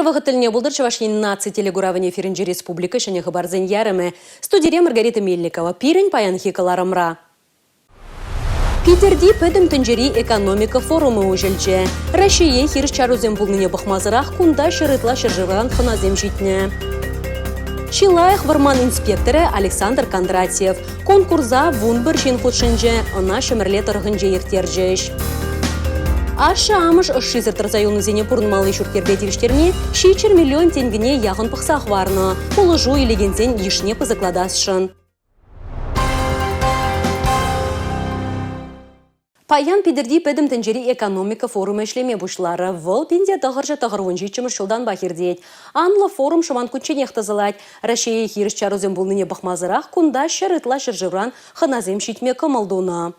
Ырӑ вӑхӑт тӗлне пултӑр Чӑваш Ен наци телекуравӗн эфирӗнчи республика ҫӗнӗ хыпарсен ярӑмӗ. Студире Маргарита Мельникова. Пирӗн паянхи кӑларӑмра. Питӗрти Пӗтӗм тӗнчери экономика форумӗ уҫӑлчӗ. Раҫҫее хирӗҫ чарусем пулнине пӑхмасӑрах кунта ҫӗр ытла ҫӗршывран хӑнасем ҫитнӗ. Чи лайӑх вӑрман инспекторӗ Александр Кондратьев. Конкурса 11 ҫын хутшӑнчӗ, ӑна Ҫӗмӗрле тӑрӑхӗнче ирттерчӗҫ. Ашшӗ-амӑш ӑшшисӗр тӑрса юлнисене пурӑнмалли ҫурт-йӗрпе тивӗҫтерме 700 миллион тенкӗне яхӑн пӑхса хӑварнӑ. Пулӑшу илекенсен йышне пысӑклатасшӑн. Паян Питӗрти Пӗтӗм тӗнчери экономика форумӗ ӗҫлеме пуҫларӗ. Вӑл пинте тӑхӑрҫӑ тӑхӑрвун ҫиччӗмӗш ҫултанпах иртет. Анлӑ форум шӑматкунчченех тӑсӑлать. Раҫҫее хирӗҫ чарусем пулнине пӑхмасӑрах кунта ҫӗр ытла ҫӗршывран хӑнасем ҫитме кӑмӑл тунӑ.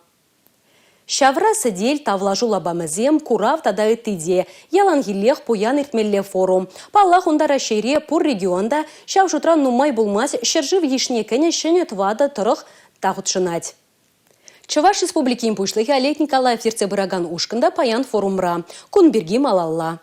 Ҫавра сӗтел, тавлашу лапамӗсем, курав тата ытти те. Яланхиллех пуян иртмелле форум. Паллах, унта Раҫҫейре пур регион та, ҫав шутра нумай пулмасть ҫӗршыв йышне кӗнӗ ҫӗнӗ тӑватӑ тӑрӑх та хутшӑнать. Чӑваш Республикин Пуҫлӑхӗ Олег Николаев ертсе пыракан ушкӑн та паян форумра. Кун пирки малалла.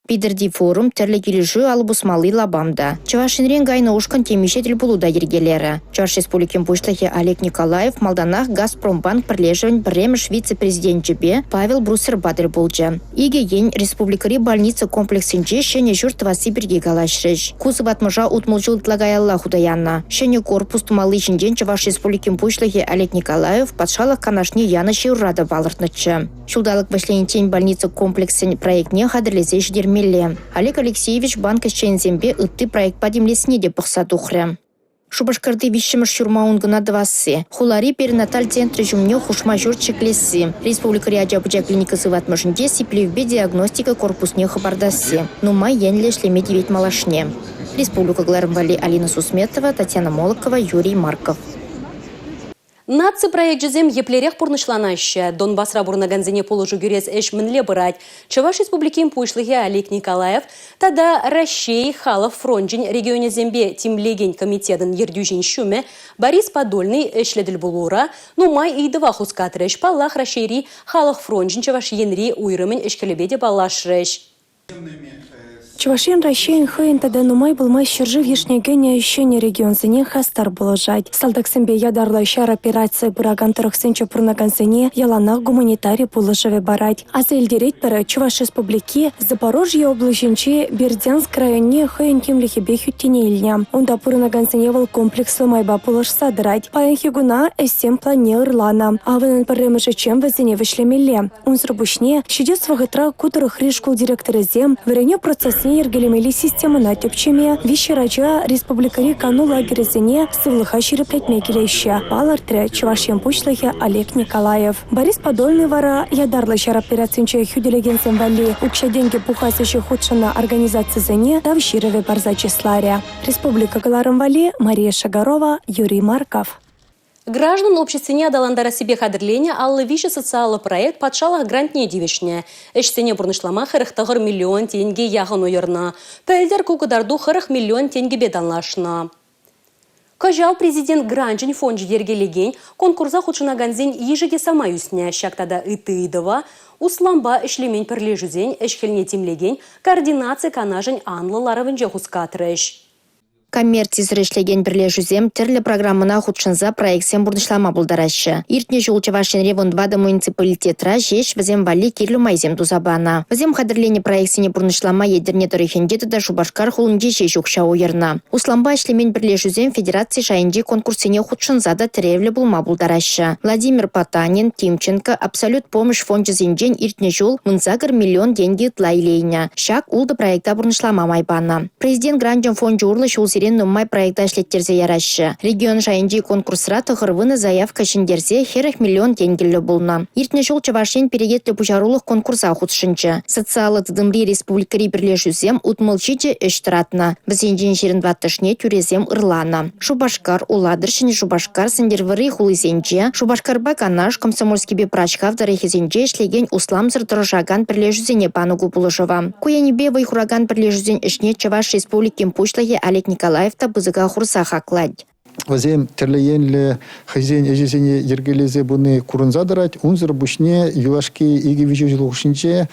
Питӗрти форум тӗрлӗ килӗшӳ алӑ пусмалли лапам та. Чӑваш Енрен кайнӑ ушкӑн темиҫе тӗлпулу та йӗркелерӗ. Чӑваш Республикин Пуҫлӑхӗ Олег Николаев малтанах «Газпромбанк» пӗрлешӗвӗн пӗрремӗш вице-президенчӗпе Павел Бруссерпа тӗл пулчӗ. Икӗ ен республикӑри больница комплексӗнче ҫӗнӗ ҫурт тӑвасси пирки калаҫрӗҫ. Ку сыватмӑша 60 ҫул ытла каялла хута янӑ. Ҫӗнӗ корпус тумалли ҫинчен Чӑваш Республикин Пуҫлӑхӗ Олег Николаев Патшалӑх Канашне янӑ ҫырура та палӑртнӑччӗ. Ҫулталӑк вӗҫлениччен больница комплексӗн проектне хатӗрлесе ҫитермелле. Олег Алексеевич банк ӗҫченӗсемпе ытти проектпа тимлессине те пӑхса тухрӗ. Шупашкарти виҫҫӗмӗш ҫурма ункӑна тӑвасси, хулари перинаталь центрӗ ҫумне хушма ҫурт ҫӗклесси, республикӑри ача-пӑча клиника сыватмӑшӗнче сиплевпе диагностика корпусне хӑпартасси нумай енлӗ ӗҫлеме тивет малашне. Республика кӑларӑм валли Алина Сусметова, Татьяна Молокова, Юрий Марков. Наци проекчӗсем еплерех пурнӑҫланаҫҫӗ? Донбасра пурӑнакансене пулӑшу кӳрес ӗҫ мӗнле пырать? Чӑваш Республикин Пуҫлӑхӗ Олег Николаев тата Раҫҫей халӑх фрончӗн регионӗсемпе тимлекен комитетӑн ертӳҫин ҫумӗ Борис Подольный ӗҫлӗ тӗлпулура нумай ыйтӑва хускатрӗҫ. Паллах, Раҫҫейри халӑх фрончӗн Чӑваш Енри уйрӑмӗн ӗҫ-хӗлӗпе те паллашрӗҫ. Чӑваш Ен Раҫҫейӗн хӑйӗн тата нумай пулмасть ҫӗршыв йышне кӗнӗ ҫӗнӗ регионсене хастар пулӑшать. Салтаксемпе ятарлӑ ҫар операцийӗ пыракан тӑрӑхсенче пурӑнакансене яланах гуманитари пулӑшӑвӗ парать. Аса илтеретпӗр, Чӑваш Республики Запорожье облаҫӗнчи Бердянск районне хӑйӗн тимлӗхӗпе хӳттине илнӗ. Унта пурӑнакансене вӑл комплекслӑ майпа пулӑшса тӑрать. Паянхи куна ӗҫсен планне ырланӑ. Авӑнӑн пӗрремӗшӗччен вӗсене вӗҫлемелле. Унсӑр пуҫне ҫитес вӑхӑтра ку тӑрӑхри шкул директорӗсем вӗренӳ процесне йӗркелемелли системӑна тӗпчеме, виҫҫӗр ача республикӑри кану лагерӗсене сывлӑха ҫирӗплетме килеҫҫӗ, палӑртрӗ Чӑваш Ен Пуҫлӑхӗ Олег Николаев. Борис Подольный вара ятарлӑ ҫар операцинче хӳтӗлекенсем валли укҫа-тенкӗ пухас ӗҫе хутшӑннӑ организацисене Тав ҫырӑвӗ парса чысларӗ. Республика кӑларӑм валли Мария Шагарова, Юрий Марков. Граждан обществине аталантарассипе хатӗрленӗ 53 социаллӑ проект патшалӑх грантне тивӗҫнӗ. Ӗҫсене пурнӑҫлама 49 миллион тенкӗ яхӑн уйӑрнӑ. Пӗлтӗр ку кӑтарту 40 миллион тенкӗпе танлашнӑ. Кӑҫал президент гранчӗн фончӗ йӗркелекен конкурса хутшӑнакансен йышӗ те самай ӳснӗ. Ҫак тата ытти ыйтӑва услампа ӗҫлемен пӗрлешӳсен ӗҫ-хӗлне тимлекен координаци канашӗн анлӑ ларӑвӗнче хускатрӗҫ. Коммерцисӗр ӗҫлекен пӗрлешӳсем тӗрлӗ программӑна хутшӑнса проектсем пурнӑҫлама пултараҫҫӗ. Иртнӗ ҫул Чӑваш Енре 14 муниципалитетра ҫеҫ вӗсем валли кирлӗ майсем туса панӑ. Вӗсем хатӗрленӗ проектсене пурнӑҫлама Етӗрне тӑрӑхӗнче тата Шупашкар хулинче ҫеҫ укҫа уйӑрнӑ. Услампа ӗҫлемен пӗрлешӳсем федераци шайӗнчи конкурссене хутшӑнса та тӗревлӗ пулма пултараҫҫӗ. Владимир Потанин, Тимченко, Абсолют помощь фончӗсенчен иртнӗ ҫул 18 миллион тенкӗ ытла илейнӗ. Ҫак ултӑ проекта пурнӑҫлама май панӑ. Президент гранчӗн фончӗ урлӑ ҫулсерен нумай проекта ӗҫлеттерсе яраҫҫӗ. Регион шайӗнчи конкурсра тӑхӑрвунӑ заявка ҫӗнтерсе 40 миллион тенкӗллӗ пулнӑ. Иртнӗ ҫул Чӑваш Ен перекетлӗ пуҫарулӑх конкурса хутшӑнчӗ. Социаллӑ тытӑмри республикӑри пӗрлешӳсем 67 ӗҫ тӑратнӑ. Вӗсенчен 24-шне тӳресем ырланӑ. Шупашкар, Улатӑр, Ҫӗнӗ Шупашкар, Сӗнтӗрвӑрри хулисенче, Шупашкарпа Канаш, Комсомольскипе Пӑрачкав тӑрӑхӗсенче ӗҫлекен усламсӑр тӑрӑшакан пӗрлешӳсене панӑ ку пулӑшӑва. Ку енӗпе вӑй хуракан пӗрлешӳсен ӗҫне Чӑваш Республикин Пуҫлӑхӗ Олег Николаев та пысӑка хурса хаклать. Вӗсем тӗрлӗ енлӗ хӑйсен ӗҫӗсене йӗркелесе пыни курӑнса тӑрать. Унсӑр пуҫне юлашки икӗ-виҫӗ ҫул хушшинче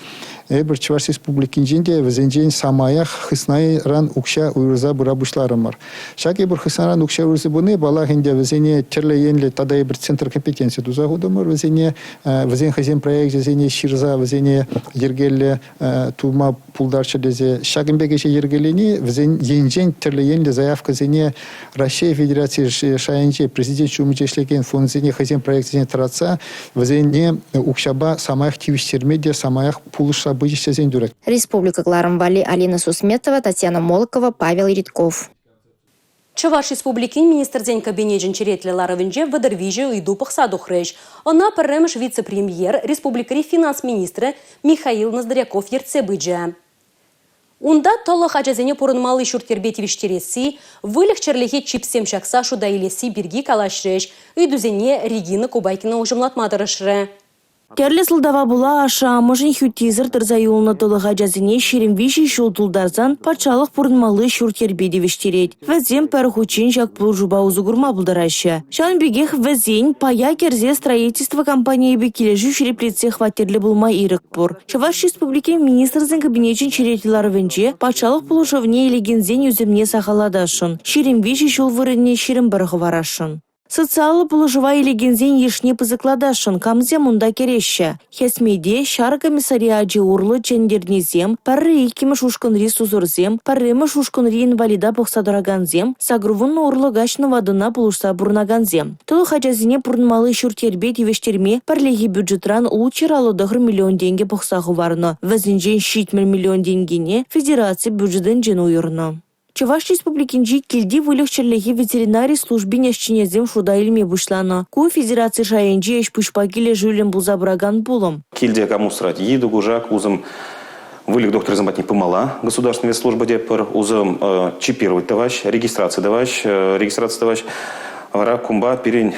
Эпир Чӑваш Республикинчен те вӗсенчен самаях хыснаран укҫа уйӑрса пыра пуҫларӑмӑр. Ҫак эпир хыснаран укҫа уйӑрса пыни, паллах ӗнтӗ, вӗсене тӗрлӗ енлӗ тата эпир центр компетенци туса хутӑмӑр вӗсене, вӗсен хӑйсен проекчӗсене ҫырса вӗсене йӗркеллӗ тума пултарччӑр тесе ҫакӑн пек ӗҫе йӗркелени вӗсен енчен тӗрлӗ енлӗ заявкӑсене Раҫҫей Федерацийӗ шайӗнче президент ҫумӗнче ӗҫлекен фондсене хӑйсен проекчӗсене тӑратса вӗсене укҫапа самаях тивӗҫтерме те самаях пулӑшса пычӗҫ тесен тӳрех. Республика кӑларӑм валли Алина Сусметова, Татьяна Молокова, Павел Ритков. Чӑваш Республикин Министрсен Кабинечӗн черетлӗ ларӑвӗнче 33 ыйту пӑхса тухрӗҫ. Ӑна пӗрремӗш вице-премьер, республикӑри финанс министрӗ Михаил Ноздряков ертсе пычӗ. Унта тӑлӑх ачасене пурӑнмалли ҫурт-йӗрпе тивӗҫтересси, выльӑх-чӗрлӗхе чипсем ҫакса шута илесси пирки калаҫрӗҫ. Ыйтусене Регина Кубайкина уҫӑмлатма тӑрӑшрӗ. Тӗрлӗ сӑлтава пула ашшӗ-амӑшӗн хӳттисӗр тӑрса юлнӑ тӑлӑх ачасене 23 ҫул тултарсан патшалӑх пурӑнмалли ҫурт-йӗрпе тивӗҫтерет. Вӗсем пӗр хутчен ҫак пулӑшупа усӑ курма пултараҫҫӗ. Ҫавӑн пекех вӗсен пая кӗрсе строительство компанийӗпе килӗшӳ ҫирӗплетсе хваттерлӗ пулма ирӗк пур. Чӑваш Республикин Министрсен Кабинечӗн черетлӗ ларӑвӗнче патшалӑх пулӑшӑвне илекенсен ӳсӗмне сахаллатасшӑн, 23 ҫул вырӑнне 21 хӑварасшӑн. Социаллӑ пулӑшӑва илекенсен йышне пысӑклатасшӑн камсем унта кӗреҫҫӗ? Хӗсмете ҫар комиссариачӗ урлӑ чӗнтернисем, пӗрре-иккӗмӗш ушкӑнри сусӑрсем, пӗрремӗш ушкӑнри инвалида пӑхса тӑракансем, 80 урлӑ каҫнӑ ватӑна пулӑшса пурӑнакансем. Тӑлӑх ачасене пурӑнмалли ҫурт-йӗрпе тивӗҫтерме пӗрлехи бюджетран 659 миллион тенкӗ пӑхса хӑварнӑ. Вӗсенчен 70 миллион тенкине федераци бюджетӗнчен уйӑрнӑ. Чӑваш Республикинчи килти выльӑх-чӗрлӗхе ветеринари службин ӗҫченӗсем шута илме пуҫланӑ. Ку федераци шайӗнчи ӗҫ-пуҫпа килӗшӳллӗн пулса пыракан пулӑм. Килте кам усрать, йытӑ, кушак, усӑм выльӑх докторӗсем патне пымалла. Государственная служба тетпӗр, усӑм чипировать тӑваҫ, регистраци тӑваҫ, регистраци тӑваҫ. Вара кунпа пирӗн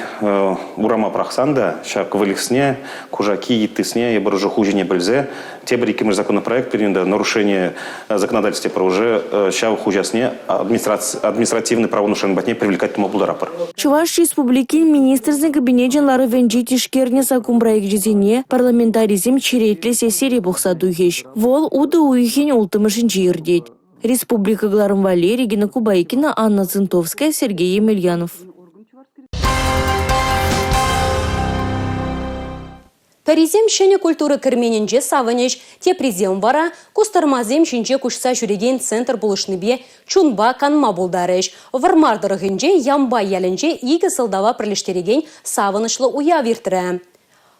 урама пӑрахсан та ҫак выльӑхсене, кушаки, йыттисене эпир уже хуҫине пӗлсе Тепӗр иккӗмӗш законопроект пирӗн те нарушение законодательства тепӗр уже ҫав хуҫасне административный правонарушени патне привлекать тума пултаратпӑр. Чӑваш Республикин Министрсен Кабинечӗн ларӑвӗнче тишкернӗ саккун проекчӗсене парламентарисем черетлӗ сессире пӑхса тухӗҫ. Вӑл утӑ уйӑхӗн улттӑмӗшӗнче иртет. Республика кӑларӑм валли Регина Кубайкина, Анна Цинтовская, Сергей Емельянов. Пӗрисем ҫӗнӗ культура керменӗнче савӑнӗҫ, теприсем вара кустӑрмасем ҫинче куҫса ҫӳрекен центр пулӑшнипе чунпа канма пултарӗҫ. Вӑрмар тӑрӑхӗнче Ямпай ялӗнче икӗ сӑлтава пӗрлештерекен савӑнӑҫлӑ уяв иртрӗ.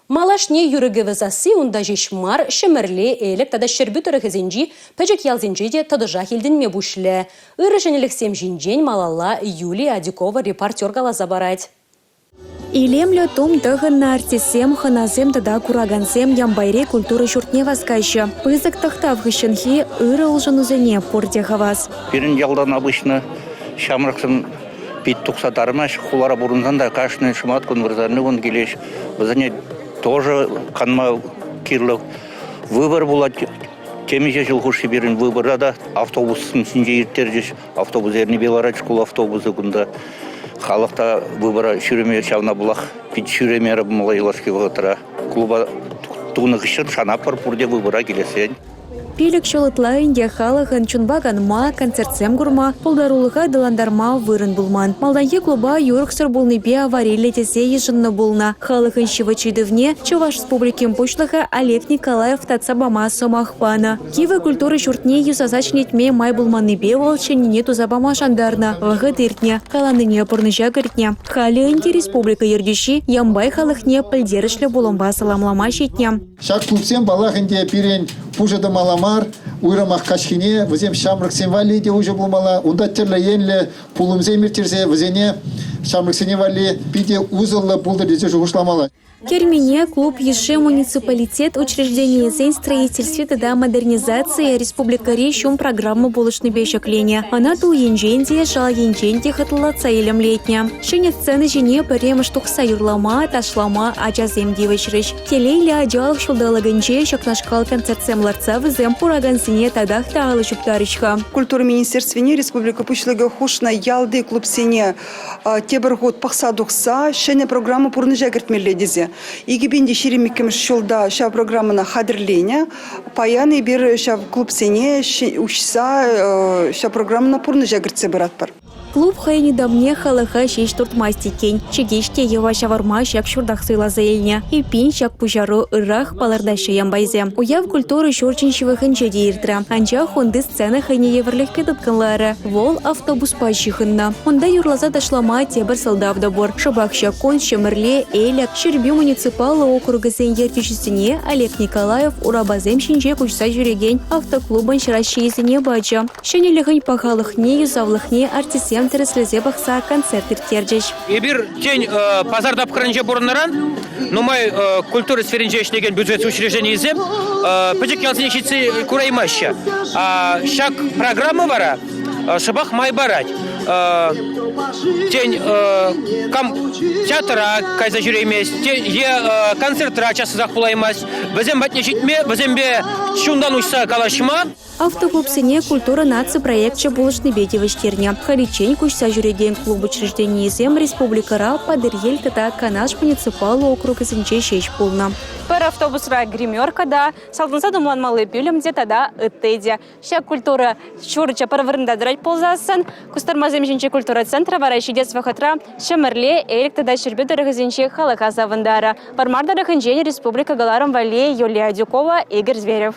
Малашне юрӑ-кӗвӗ сасси унта ҫеҫ мар, Ҫӗмӗрле, Элӗк тата Ҫӗрпӳ тӑрӑхӗсенчи пӗчӗк ялсенче те тӑтӑшах илтӗнме пуҫлӗ. Ырӑ ҫӗнӗлӗхсем ҫинчен малалла Юлия Адюкова репортер каласа парать. Илемлӗ тум тӑхӑннӑ артистсем, хӑнасем тата куракансем Ямпайри культура ҫуртне васкаҫҫӗ. Пысӑк тӑхтав хыҫҫӑнхи ырӑ улшӑнусене пурте хавас. Пирӗн ялтан обычно ҫамрӑксем пит тухса тармаҫ. Хулара пурӑнсан та кашни шӑмат кун, вырсарни кун килеҫ. Вӗсене тоже канма кирлӗ. Выбор пулать. Темиҫе ҫул хушши пирӗн выбора та автобуссем ҫинче ирттерчӗҫ. Автобус эрнипе ларать шкул автобусӗ кунта. Халӑх та выбора ҫӳреме ҫавна пулах пит ҫӳремерӗ пулмалла юлашки вӑхӑтра. Клуба тунӑ хыҫҫӑн шанатпӑр пурте выбора килесрен. Пилӗк ҫул ытла ӗнтӗ халӑхӑн чунпа канма, концертсем курма, пултарулӑха аталантарма вырӑн пулман. Малтанхи клуба юрӑхсӑр пулнипе авариллӗ тесе йышӑннӑ пулнӑ. Халӑхӑн ҫивӗч ыйтӑвне Чӑваш Республикин Пуҫлӑхӗ Олег Николаев татса пама сӑмах панӑ. Кивӗ культура ҫуртне юсаса ҫӗнетме май пулманнипе вӑл ҫӗннине туса пама шантарнӑ. Вӑхӑт иртнӗ, каланине пурнӑҫа кӗртнӗ. Халӗ ӗнтӗ республика ертӳҫи Ямпай халӑхне пӗлтерӗшлӗ пулӑмпа саламлама ҫитнӗ. Ҫак клубсем, паллах ӗнтӗ, пирӗн пушӑ тӑмалла мар, уйрӑмах каҫхине вӗсем ҫамрӑксем валли те уҫӑ пулмалла. Унта тӗрлӗ енлӗ пулӑмсем ирттерсе вӗсене ҫамрӑксене валли питӗ усӑллӑ пултӑр тесе шухӑшламалла. Кермене клуб йышши муниципалитет учрежденийӗсен строительстви тата модернизацийӗ республикӑри ҫум программа пулӑшнипе ҫӗкленӗ. Ӑна тул енчен те, шал енчен те хӑтлӑлатса илемлетнӗ. Ҫӗнӗ сцена ҫине пӗрремӗш тухса юрлама, ташлама ачасем тивӗҫрӗҫ. Телейлӗ ачалӑх ҫулталӑкӗнче ҫакнашкал концертсем лартса вӗсем куракансене татах та алӑ ҫуптарӗҫ-ха. Культура министерствине республика Пуҫлӑхӗ хушнӑ ялти клубсене тепӗр хут пӑхса тухса ҫӗнӗ программа пурнӑҫа кӗртмелле тесе. 2022 ҫулта ҫав программӑна хатӗрленӗ. Паян эпир ҫав клубсене уҫса ҫав программӑна пурнӑҫа кӗртсе пыратпӑр. Клуб хӑйӗн ытамне халӑха ҫеҫ туртмасть иккен. Чӗкеҫ те йӑва ҫавӑрма ҫак ҫуртах суйласа илнӗ. Эппин, ҫак пуҫару ыррах палӑртаҫҫӗ ямпайсем. Уяв культура ҫурчӗн ҫывӑхӗнче те иртрӗ. Анчах унти сцена хӑйне евӗрлӗхпе тыткӑнларӗ. Вӑл автобуспа ҫыхӑннӑ. Унта юрласа ташлама тепӗр сӑлтав та пур. Шӑпах ҫак кун Ҫӗмӗрле, Элӗк, Ҫӗрпӳ муниципаллӑ округӗсен ертӳҫисене Олег Николаев урапасем ҫинче куҫса ҫӳрекен автоклубӑн ҫӑраҫҫийӗсене пачӗ. Ҫӗнӗлӗхӗн пахалӑхне, юсавлӑхне артистсем тӗрӗслесе пӑхса концерт ирттерчӗҫ. Эпир, тен, пасар тапхӑрӗнче пурӑннӑран нумай культура сферинче ӗҫлекен бюджет учрежденийӗсем пӗчӗк ялсене ҫитсе кураймаҫҫӗ. Ҫак программа вара шӑпах май парать. Тен, кам театра кайса ҫӳреймест, е концертра час-часах пулаймасть, вӗсем патне ҫитме, вӗсемпе чунтан уҫса калаҫма. Автоклубсене «Культура наци проекчӗ» пулӑшнипе тивӗҫтернӗ. Халиччен куҫса ҫӳрекен клуб учрежденийӗсем республикӑра Патӑрьел тата Канаш муниципаллӑ округӗсенче ҫеҫ пулнӑ. Пӗр автобусра гримерка та, салтӑнса тумланмалли пӳлӗм те тата ытти те. Ҫак культура ҫурчӗ пӗр вырӑнта тӑрать пулсассӑн, кустӑрмасем ҫинчи культура центрӗ вара ҫитес вӑхӑтра Ҫӗмӗрле, Элӗк тата Ҫӗрпӳ тӑрӑхӗсенчи халӑха савӑнтарӗ. Вӑрмар тӑрӑхӗнчен республика кӑларӑм валли Юлия Адюкова, Игорь Зверев.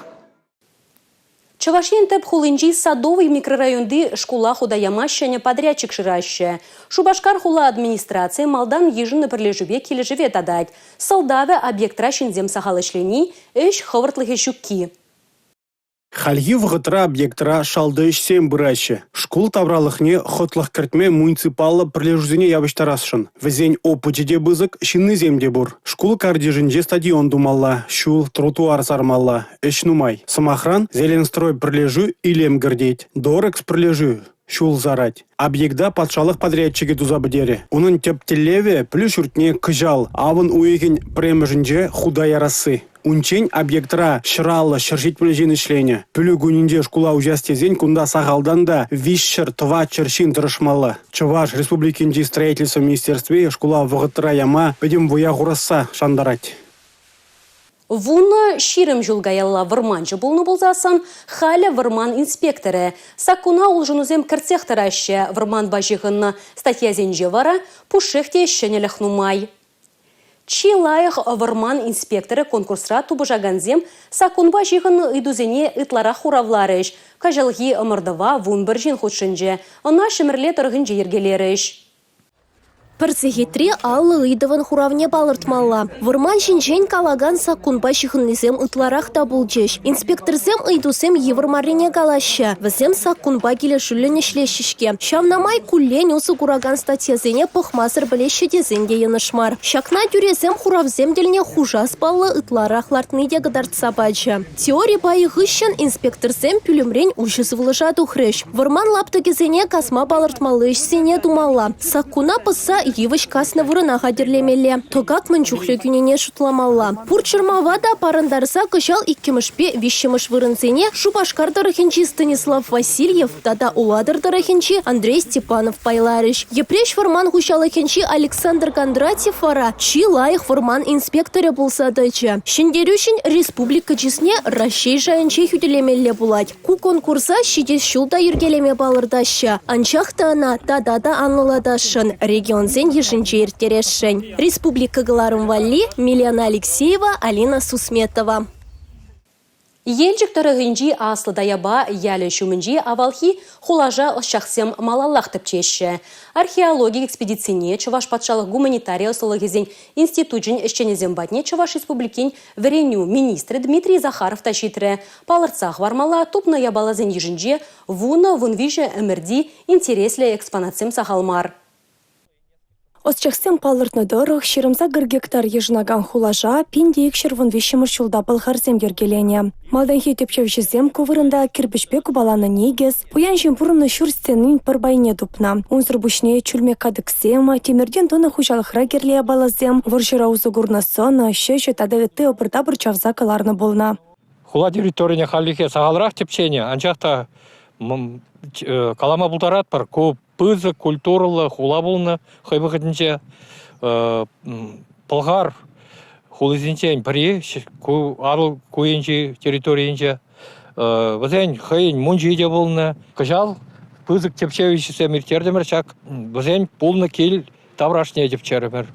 Чӑваш Ен тӗп хулинчи Садовый микрорайонти шкула хута яма ҫӗнӗ подрядчик шыраҫҫӗ. Шупашкар хула администрацийӗ малтан йышӑннӑ пӗрлешӳпе килӗшӗве татать. Сӑлтавӗ объектра ҫынсем сахал ӗҫлени, ӗҫ хӑвӑртлӑхӗ ҫукки. Хальхи вӑхӑтра объектра шалти ӗҫсем пыраҫҫӗ. Шкул тавралӑхне хӑтлӑх кӗртме муниципаллӑ пӗрлешӳсене явӑҫтарасшӑн. Вӗсен опычӗ те пысӑк, ҫыннисем те пур. Шкул картишӗнче стадион тумалла, ҫул, тротуар сармалла. Ӗҫ нумай. Сӑмахран, «Зеленстрой» пӗрлешӳ илем кӗртет, «Дорэкс» пӗрлешӳ ҫул сарать. Объекта патшалӑх подрядчикӗ туса пӗтерӗ. Унӑн тӗп тӗллевӗ – пӗлӳ ҫуртне кӑҫал авӑн уйӑхӗн 1-мӗшӗнче хута ярасси. Унччен объектра 150-170 ҫын ӗҫленӗ. Пӗлӳ кунӗнче шкула уҫас тесен кунта сахалтан та 300-400 ҫын тӑрӑшмалла. Чӑваш Республикинчи строительство министерстви шкула вӑхӑтра яма пӗтӗм вӑя хурасса шантарать. 10-20 ҫул каялла вӑрманҫӑ пулнӑ пулсассӑн, халӗ вӑрман инспекторӗ. Саккуна улшӑнусем кӗртсех тӑраҫҫӗ. Вӑрманпа ҫыхӑннӑ статьясенче вара пушшех те ҫӗнӗлӗх нумай. Чи лайӑх вӑрман инспекторӗ конкурсра тупӑшакансем саккунпа ҫыхӑннӑ ыйтусене ытларах хуравларӗҫ. Кӑҫалхи ӑмӑртӑва 11 ҫын хутшӑнчӗ. Ӑна Ҫӗмӗрле тӑрӑхӗнче йӗркелерӗҫ. Пӗр сехетре 50 ыйтӑвӑн хуравне палӑртмалла. Вӑрман ҫинчен калакан саккунпа ҫыхӑннисем ытларах та пулчӗҫ. Инспекторсем ыйтусем йывӑр маррине калаҫҫӗ. Вӗсем саккунпа килӗшӳллӗн ӗҫлеҫҫӗ-ҫке. Ҫавна май куллен усӑ куракан статьясене пӑхмасӑр пӗлеҫҫӗ тесен те йӑнӑш мар. Ҫакна тӳресем хуравсем тӗлне хушас паллӑ ытларах лартни те кӑтартса пачӗ. Теори пайӗ хыҫҫӑн инспекторсем пӳлӗмрен уҫӑ сывлӑша тухрӗҫ. Вӑрман лаптӑкӗсене касма палӑртмалли ӗҫсене тумалла. Саккуна пӑсса йывӑҫ каснӑ вырӑна хатӗрлемелле. Тӑкак мӗн чухлӗ кӳнине шутламалла. Пур чӑрмава та парӑнтарса кӑҫал иккӗмӗшпе виҫҫӗмӗш вырӑнсене Шупашкар тӑрӑхӗнчи Станислав Васильев тата Улатӑр тӑрӑхӗнчи Андрей Степанов пайларӗҫ. Йӗпреҫ вӑрман хуҫалӑхӗнчи Александр Кондратьев вара чи лайӑх вӑрман инспекторӗ пулса тӑчӗ. Ҫӗнтерӳҫӗн республика чысне Раҫҫей шайӗнче хӳтӗлемелле пулать. Ку конкурса ҫитес ҫул та йӗркелеме палӑртаҫҫӗ. Анчах та ӑна тата та анлӑлатасшӑн, регионсен йышӗнче ирттересшӗн. Республика кӑларӑм валли Милена Алексеева, Алина Сусметова. Елчӗк тӑрӑхӗнчи Аслӑ Таяпа ялӗ ҫумӗнчи авалхи хулаша ӑсчахсем малаллах тӗпчеҫҫӗ. Археологи экспедицине Чӑваш патшалӑх гуманитари ӑслӑлӑхӗсен институчӗн ӗҫченӗсем патне Чӑваш Республикин вӗренӳ министрӗ Дмитрий Захаров та ҫитрӗ. Палӑртса хӑвармалла, тупнӑ япаласен йышӗнче 10-13 ӗмӗрти интереслӗ экспонатсем сахал мар. Ӑсчахсем палӑртнӑ тӑрӑх, 28 гектар йышӑнакан хулаша 1213-мӗш ҫулта пӑлхарсем йӗркеленӗ. Малтанхи тӗпчевҫӗсем ку вырӑнта кирпӗчпе купаланӑ никӗс, пуян ҫын пурӑннӑ ҫурт стенин пӗр пайне тупнӑ. Унсӑр пуҫне чӳлмек катӑксем, тимӗртен тунӑ хуҫалӑхра кирлӗ япаласем, вӑрҫӑра усӑ курнӑ сӑнӑ, ҫӗҫӗ тата ытти ӑпӑр-тапӑр чавса кӑларнӑ пулнӑ. Хула территорине хальлӗхе сахалрах тӗпченӗ, анчах та калама пултаратпӑр, ку пысӑк культурӑллӑ хула пулнӑ хӑй вӑхӑтӗнче. Пӑлхар хулисенчен пӗри ку Атӑл ку енчи территорийӗнче. Вӗсен хӑйӗн мунчи те пулнӑ. Кӑҫал пысӑк тӗпчев ӗҫӗсем ирттертӗмӗр ҫак вӗсен пулнӑ кил таврашне тӗпчерӗмӗр.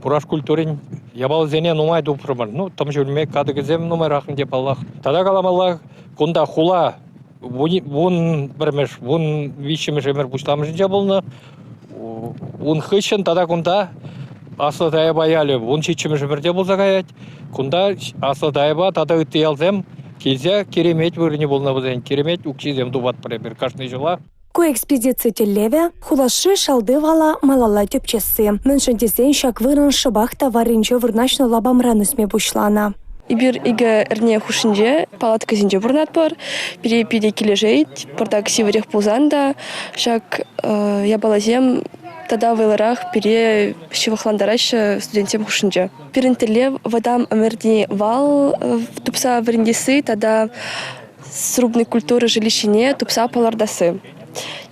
Пураш культурин япалисене нумай тупрӑмӑр. Ну, тӑм ҫӳлме катӑкӗсем нумайрах ӗнтӗ паллах. Тата каламалла, кунта хула 11-мӗш, 13-мӗш ӗмӗр пуҫламӑшӗнче пулнӑ. Ун хыҫҫӑн тата кунта Аслӑ Таяпа ялӗ 17-мӗш ӗмӗрте пулса каять. Кунта Аслӑ Таяпа тата ытти ялсем килсе киремет вырӑнӗ пулнӑ вӗсен. Киремет укҫисем тупатпӑр эпир кашни ҫула. Ку экспедици тӗллевӗ – хулашри шалти вала малалла тӗпчесси. Мӗншӗн тесен ҫак вырӑн шӑпах та варринче вырнаҫнӑ лапамран ӳсме пуҫланӑ. Эпир икӗ эрне хушшинче палаткӑсенче пурӑнатпӑр. Пире питӗ килӗшет. Пӑртак сивӗрех пулсан та ҫак япаласем тата вӑйлӑрах пире ҫывӑхлантараҫҫӗ студентсем хушшинче. Пирӗн тӗллев вӑтам ӗмӗрти вал тупса вӗрентесси тата срубный культура жилищине тупса палӑртасси.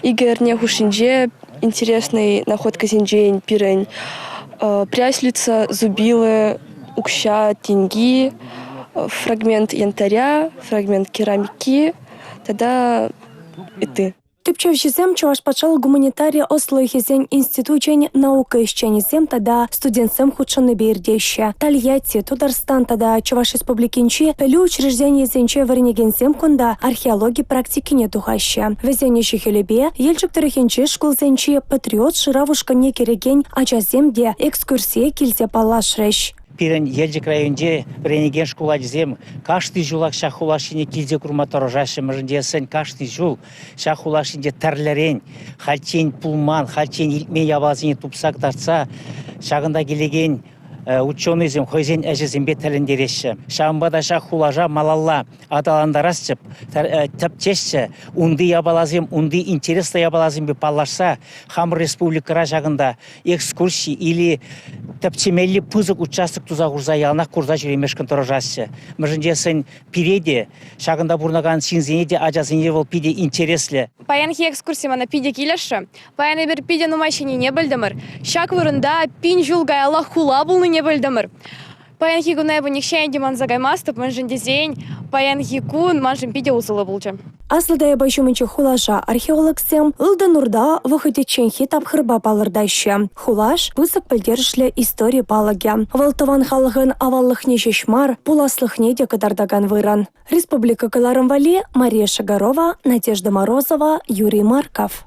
Икӗ эрне хушшинче интересный находкӑсенчен пирӗн пряслица, зубилы, укҫа, тенки, фрагмент янтаря, фрагмент керамики тата ытти. Тӗпчевҫӗсем Чӑваш патшалӑх гуманитари ӑслӑлӑхӗсен институчӗн наука ӗҫченӗсем тата студентсем хутшӑннипе иртеҫҫӗ. Тольятти, Тутарстан тата Чӑваш Республикинчи пӗлӳ учрежденийӗсенче вӗренекенсем кунта археологи практикине тухаҫҫӗ. Вӗсен ӗҫӗ-хӗлӗпе Елчӗк тӑрӑхӗнчи шкулсенчи «Патриот» шырав ушкӑнне кӗрекен ачасем те экскурсие килсе паллашрӗҫ. Пирӗн Елчӗк районӗнче вӗренекен шкул ачисем кашни ҫулах ҫак хула ҫине килсе курма тӑрӑшаҫҫӗ, мӗншӗн тесен кашни ҫул ҫак хула ҫинче тӗрлӗрен хальччен пулман, хальччен илтмен япаласене тупса кӑтартса ҫакӑнта килекен ученӑйсем хӑйсен ӗҫӗсемпе тӗлӗнтереҫҫӗ. Ҫавӑнпа та ҫак хулаша малалла аталантарасчӗ, тӗпчесчӗ, унти япаласем, унти интереслӗ япаласемпе паллашса хамӑр республикӑра ҫакӑнта экскурси или тӗпчемелли пысӑк участок туса хурса яланах курса ҫӳремешкӗн тӑрӑшаҫҫӗ. Мӗншӗн тесен пире те, ҫакӑнта пурӑнакан ҫынсене те, ачасене вӑл питӗ интереслӗ. Паянхи экскурси мана питӗ килӗшрӗ. Паян эпир питӗ нумай ҫӗннине пӗлтӗмӗр. Ҫак вырӑнта пин ҫул каялла хула пулнине пӗлтӗмӗр. Паянхи куна эпӗ нихҫан те манса каймастӑп, мӗншӗн тесен паянхи кун маншӑн питӗ усӑллӑ пулчӗ. Аслӑ Таяпа ҫумӗнчи хулаша археологсем Ылтӑн Урта вӑхӑтӗчченхи тапхӑрпа палӑртаҫҫӗ. Хулаш – пысӑк пӗлтерӗшлӗ истори палӑкӗ. Вӑл тӑван халӑхӑн аваллӑхне ҫеҫ мар, пуласлӑхне те кӑтартакан вырӑн. Республика кӑларӑм валли Мария Шагарова, Надежда Морозова, Юрий Марков.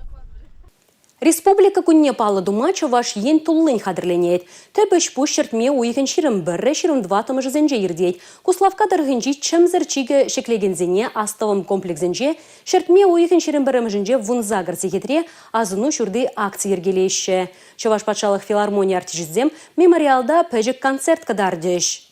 Республика кунне паллӑ тума Чӑваш Ен туллин хатӗрленет. Тӗп ӗҫ-пуҫ ҫӗртме уйӑхӗн 21-рӗ 24-мӗшӗсенче иртет. Куславкка тӑрӑхӗнчи чӗмсӗр чикӗ ҫӗклекенсене астӑвӑм комплексӗнче ҫӗртме уйӑхӗн 21-мӗшӗнче 18 сехетре Асӑну ҫурти акци йӗркелеҫҫӗ. Чӑваш патшалӑх филармони артисчӗсем мемориалта пӗчӗк концерт кӑтартӗҫ.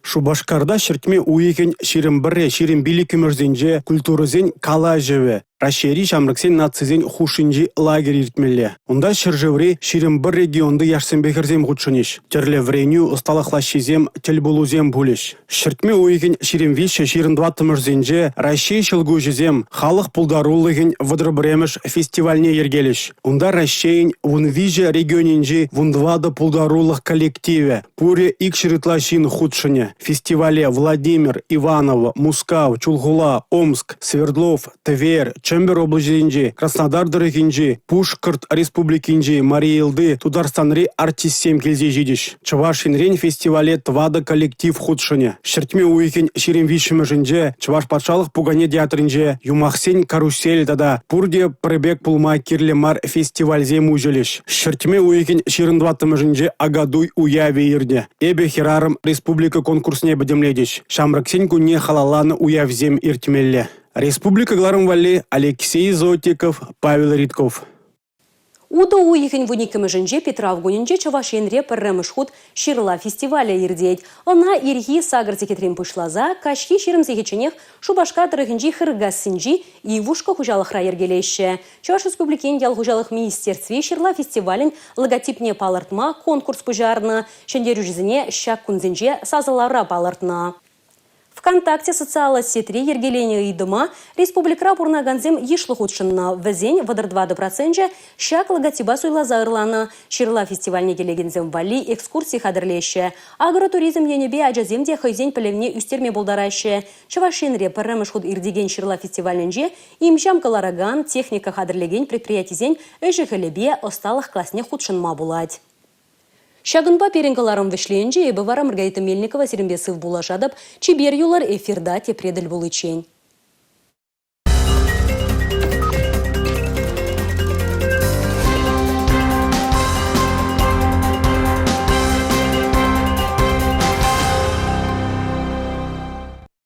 Шупашкарта ҫӗртме уйӑхӗн 21-25-мӗшӗсенче культурӑсен калаҫӑвӗ Раҫҫейри ҫамрӑксен нацисен хушшинчи лагерь иртмелле. Унта ҫӗршыври 21 регионти яшсемпе хӗрсем хутшӑнӗҫ. Тӗрлӗ вӗренӳ, ӑсталӑх лаҫҫисем, тӗл пулусем пулӗҫ. Ҫӗртме уйӑхӗн 23-24-мӗшӗсенче Раҫҫей ҫӑл куҫӗсем халӑх пултарулӑхӗн 31-мӗш фестивальне йӗркелӗҫ. Унта Раҫҫейӗн 13 регионӗнчи 14 пултарулӑх коллективӗ, Пурӗ 200 ытла ҫын хутшӑнӗ. Фестивале Владимир, Иваново, Мускав, Чулхула, Омск, Свердлов, Тверь, Чӗмпӗр облаҫӗсенчи, Краснодар тӑрӑхӗнчи, Пушкӑрт Республикинчи, Мари Элти, Тутарстанри артистсем килсе ҫитӗҫ. Чӑваш Енрен фестивале тӑватӑ коллектив хутшӑнӗ. Ҫӗртме уйӑхӗн 23-мӗшӗнче Чӑваш патшалӑх пукане театрӗнче «Юмахсен карусель» тата «Пурте пӗр пек пулма кирлӗ мар» фестивальсем уҫӑлӗҫ. Ҫӗртме уйӑхӗн 24-мӗшӗнче Акатуй уявӗ иртӗ. «Эпӗ хӗрарӑм» республика конкурсне пӗтӗмлетӗҫ. Ҫамрӑксен кунне халалланӑ уявсем иртмелле. Республика кӑларӑм валли Алексей Зотиков, Павел Ритков. Утӑ уйӑхӗн 12-мӗшӗнче Питрав кунӗнче Чӑваш Енре пӗрремӗш хут ҫырла фестивалӗ иртет. Ӑна ирхи сакӑр сехетрен пуҫласа каҫхи 20 сехетченех Шупашкар тӑрӑхӗнчи Хыркассинчи Ивушка хуҫалӑхра йӗркелеҫҫӗ. Чӑваш Республикин ял хуҫалӑх министерстви ҫырла фестивалӗн логотипне палӑртма конкурс пуҫарнӑ. Ҫӗнтерӳҫӗсене ҫак кунсенче сасӑлавра палӑртнӑ. ВКонтакте социаллӑ сетьре йӗркеленӗ ыйтӑма республикӑра пурӑнакансем йышлӑ хутшӑннӑ. Вӗсен 34 проценчӗ ҫак логотипа суйласа ырланӑ. Ҫырла фестивальне килекенсем валли экскурси хатӗрлеҫҫӗ. Агротуризм енӗпе ачасем те хӑйсен пӗлӗвне ӳстерме пултараҫҫӗ. Чӑваш Енре пӗрремӗш хут иртекен ҫырла фестивалӗнче им-ҫам кӑларакан, техника хатӗрлекен предприятисен ӗҫӗ-хӗлӗпе ӑсталӑх класне хутшӑнма пулать. Ҫакӑнпа пирӗн кӑларӑм вӗҫленчӗ. Эпӗ вара Маргарита Мельникова сирӗнпе сыв пулашатӑп. Чипер юлӑр, эфирта тепре тӗл пуличчен.